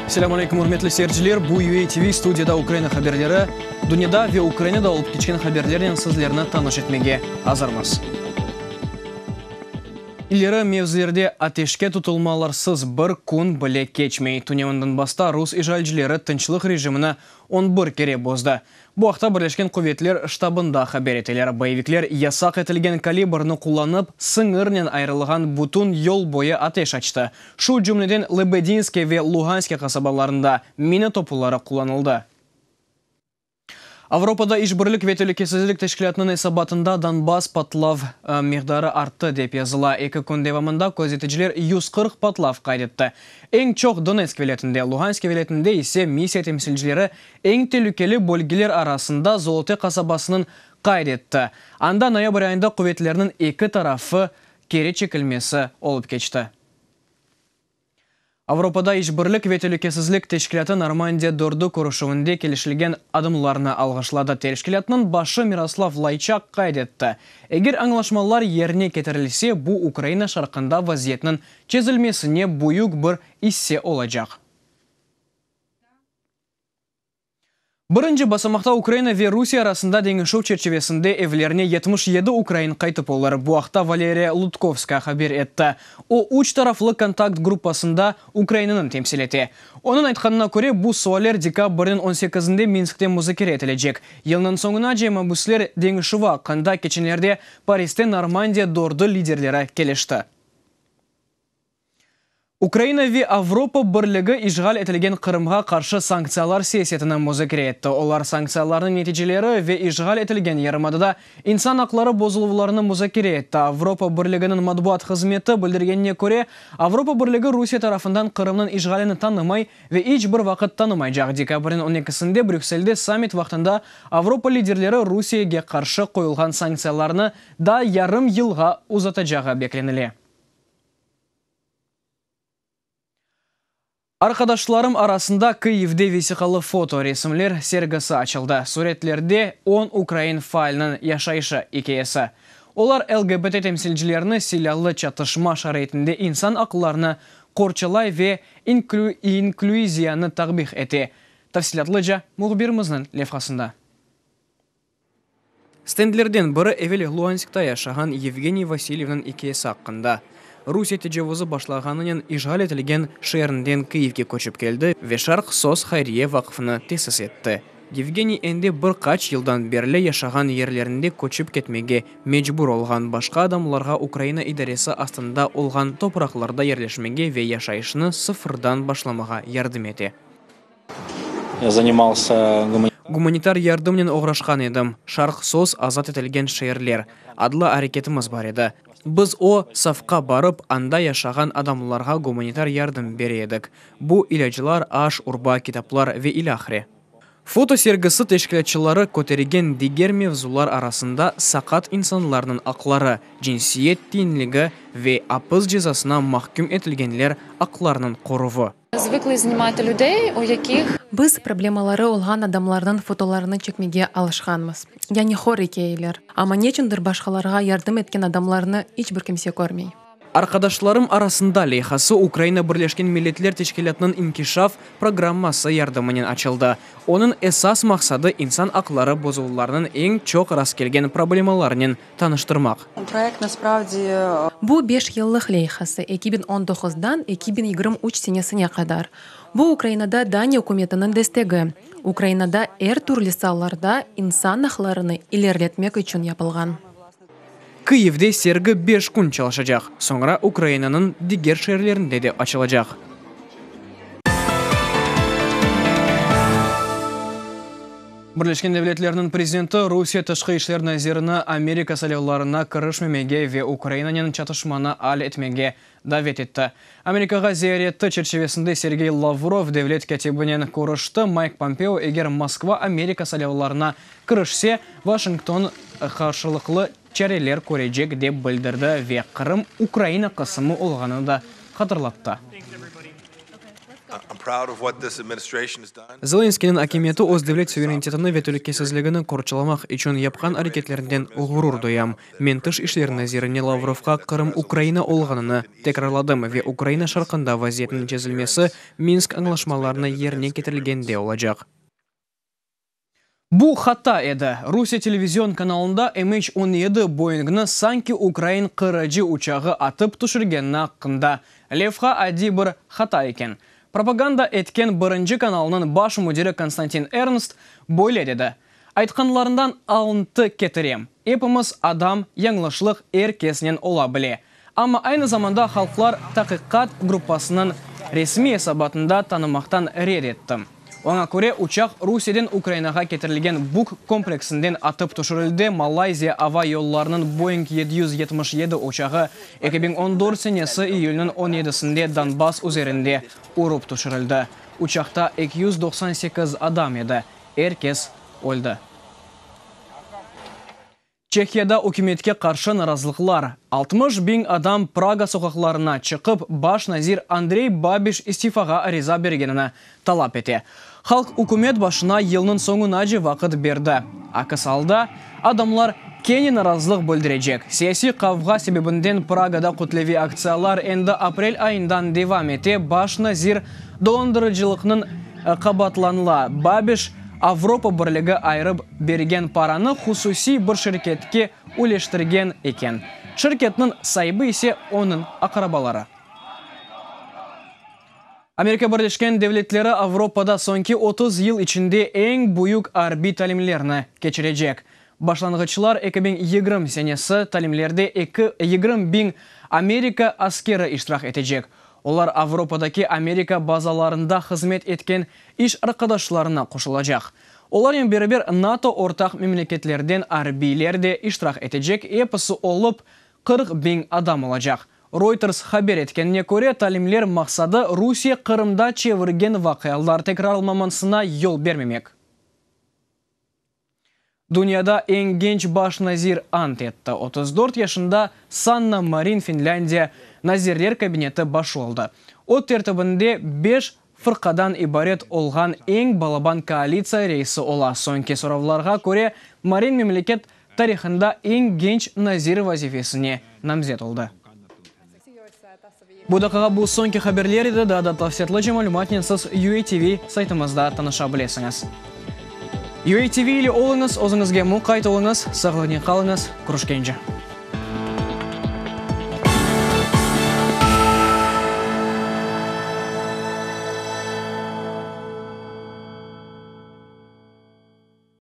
Selâm aleyküm, ürmetli seyirciler! Bu UA TV, studiyada Ukraina haberleri. Dünyada ve Ukrainada olıp keçken haberlernen sizlerni tanış etmege azırmız. İleri mevzilerde ateşke tutulmalarsız bir kün bile keçmey. Tünevin Donbassta rus işğalcileri tınçlıq rejimini on bir kere bozdı. Bu aqta Birleşken quvetler ştabında haber eteler. Boyevikler yasaq etilgen kalibrni qullanıp, sıñırnen ayırılğan bütün yol boyu ateş açtı. Şu cümleden Lebedinske ve Luganske qasabalarında mina topuları qullanıldı. Avropada İşbirlik ve telükesizlik teşkilâtınıñ esabatında Donbass patlav miqdarı arttı, dep yazıla. Eki kün devamında közeticiler 140 patlav qayd etti. Eñ çoq Donetsk vilâyetinde, Lugansk vilâyetinde ise missiya temsilcileri eñ telükeli bölgeler arasında Zolote qasabasınıñ qayd etti. Anda noyabr ayında quvetlerniñ eki tarafı keri çekilmesi olıp keçti. Avropada İşbirlik ve telükesizlik teşkilâtı Normandiya dördü körüşüvinde kelişilgen adımlarnı alğışladı. Teşkilâtnıñ başı Miroslav Layçak qayd etti, eger añlaşmalar yerine ketirilse, bu Ukraina şarqında vaziyetniñ çezilmesine büyük bir isse olacaq. Birinci basamaqta Ukraina ve Rusiye arasında deñişüv çerçivesinde evlerine 77 ukrain qaytıp olur. Bu aqta Valeriya Lutkovskaya haber etti. O, üç taraflı kontakt gruppasında Ukrainanı temsil ete. Onıñ aytqanına köre, bu sualler dekabrniñ on sekizinde Minskte muzakere etilecek. Yılnıñ soñunace mabüsler deñişüvi aqqında keçenlerde Pariste Normandiya dördü liderleri kelişti. Ukraina ve Avropa Birligi işğal etilgen Qırımğa qarşı sanktsiyalar siyasetini muzakere etti. Olar sanktsiyalarnıñ neticeleri ve işğal etilgen yarımadada insan aqları bozuluvlarını muzakere etti. Avropa Birliginiñ matbuat hızmeti bildirgenine köre, Avropa Birligi Rusiye tarafından Qırımnıñ işğalini tanımay ve iç bir vaqıt tanımaycaq. Dekabrniñ on ekisinde Brükselde sammit vaqtında Avropa liderleri Rusiyege qarşı qoyulğan sanktsiyalarnı daa yarım yılğa uzatacağı beklenile. Arqadaşlarım arasında Kıyivde vesiqalı foto resimler sergisi açıldı. Suretlerde on ukrain faalniñ yaşayışı ikâyesi. Olar LGBT temsilcilerini silâlı çatışma şaraitinde insan aqlarını qorçalay ve inklüziyanı takbih ete. Tafsilâtlıca mühbirimizniñ levhasında. Stendlerden biri evel Luhanskta yaşağan Yevgeniy Vasilyevniñ ikâyesi aqqında. Rusiye tecavuzı başlağanınen işğal etilgen şeerinden Kıyivge köçip keldi ve Şarq sos hayriye vaqfını tesis etti. Yevgeniy endi bir qaç yıldan berli yaşağan yerlerinde köçip ketmege mecbur olğan başqa adamlarğa Ukraina idaresi astında olğan topraqlarda yerleşmege ve yaşayışnı sıfırdan başlamağa yardım ete. Gumanitar yardımnen oğraşqan edim. Şarq sos azat etilgen şeerler adlı areketimiz bar edi. Biz o safqa barıp, anda yaşağan adamlarğa gumanitar yardım bere edik. Bu, ilâclar, aş, urba, kitaplar ve ilâhre. Foto sergisi teşkilâtçıları kötergen diger mevzular arasında saqat insanlarnıñ aqları, cinsiyet teñligi ve apis cezasına mahküm etilgenler aqlarınıñ qoruvı. Biz problemaları olğan adamlarnıñ fotolarını çekmege alışqanmız, yani hor ikâyeler, amma neçündir başqalarğa yardım etken adamlarnı iç bir kimse körmey. Arqadaşlarım arasında leyhası Ukraina Birleşken Milletler Teşkilâtınıñ İnkişaf programması yardımınen açıldı. Onıñ esas maqsadı, insan aqları bozuluvlarınıñ eñ çoq rastkelgen problemalarınen tanıştırmaq. Bu beş yıllıq leyhası, 2019-dan 2023 senesine qadar. Bu Ukrainada Daniya ükümetiniñ destegi, Ukrainada er türlü saalarda insan aqlarını ilerletmek içün yapılğan. Kıyivde sergi beş kün çalışacaq, soñra Ukrainanıñ diger şeerlerinde de açılacaq. Birleşken Devletlerniñ prezidenti Rusiye tışqı işler nazirini Amerika saylavlarına kirişmemege ve Ukrainanen çatışmanı al etmege davet etti. Amerikağa ziyareti çerçivesinde Sergey Lavrov devlet kâtibinen körüşti. Mayk Pompeo, eger Moskva Amerika saylavlarına kirişse, Washington qarşılıqlı çareler körecek, dep bildirdi ve Qırım Ukraina qısımı olğanını da hatırlattı. Zelenskıynıñ akimiyeti öz devlet suverenitetini ve telükesizligini qorçalamaq içün yapqan areketlerinden ğurur duyam. Men Tış işler nazirine Lavrovğa Qırım Ukraina olğanını tekrarladım ve Ukraina şarqında vaziyetniñ çezilmesi Minsk añlaşmalarını yerine ketirilgende olacaq. Bu hata edi. Rusiye televizion kanalında MH 17 Boeingni sanki ukrain qırıcı uçağı atıp tüşürgenini aqqında levha adiy bir hata eken. Propaganda etken Birinci kanalnıñ baş müdiri Konstantin Ernst böyle dedi, Aytqanlarından alıntı ketirem, Epimiz adam, yañlışlıq er kesnen ola bile. Amma aynı zamanda halqlar taqiqat gruppasınıñ resmiy esabatında tanımaqtan red etti. Oña köre, uçaq Rusiyeden Ukrainağa ketirilgen Buk kompleksinden atıp tüşürildi, Malayziya ava yollarınıñ Boeing 777 uçağı 2014 senesi iyülniñ on yedisinde Donbass üzerinde urıp tüşürildi. Uçaqta 298 adam edi, er kes öldi. Çehiyada ükümetke qarşı narazılıqlar. 60 biñ adam Praga soqaqlarına çıqıp, baş nazir Andrey Babiş istifağa ariza bergenini talap ete. Halq ükümet başına yılnıñ soñunace vaqıt berdi. Akis alda adamlar kene narazılıq bildirecek. Siyasiy qavğa sebebinden Pragada kütleviy aktsiyalar endi aprel ayından devam ete, baş nazir dolandırıcılıqnıñ qabaatlanıla. Babiş Avropa Birligi ayırıp bergen paranı hususiy bir şirketke üleştirgen eken. Şirketniñ saibi ise onıñ aqrabaları. Amerika Birleşken Devletleri Avropada soñki 30 yıl içinde eñ büyük arbiy talimlerni keçirecek. Başlanğıçlar 2020 senesi talimlerde eki 20 biñ Amerika askeri iştirak etecek. Olar Avropadaki Amerika bazalarında hızmet etken iş arqadaşlarına qoşulacaq. Olarnen beraber NATO ortaq memleketlerden arbiyler de iştirak etecek, episi olıp 40 biñ adam olacaq. Reuters haber etkenine köre, talimler maqsadı Rusiye Qırımda çevirgen vaqialar tekrarlanmamasına yol bermemek. Dünyada eñ genç baş nazir ant etti. 34 yaşında Sanna Marin Finlândiya Nazirler kabineti başı oldı. O, tertibinde beş fırqadan ibaret olğan eñ balaban koalitsiya reisi ola. Soñki soravlarğa köre, Marin memleket tarihında eñ genç nazir vazifesine namzet oldı. Bu daqiqa bu soñki haberler edi, daa da tafsilâtlıca malümatnen siz UATV saytımızda tanışa bilesiñiz. UATV ile oluñız, özüñizge muqayt oluñız, sağlıqnen qalıñız, körüşkence.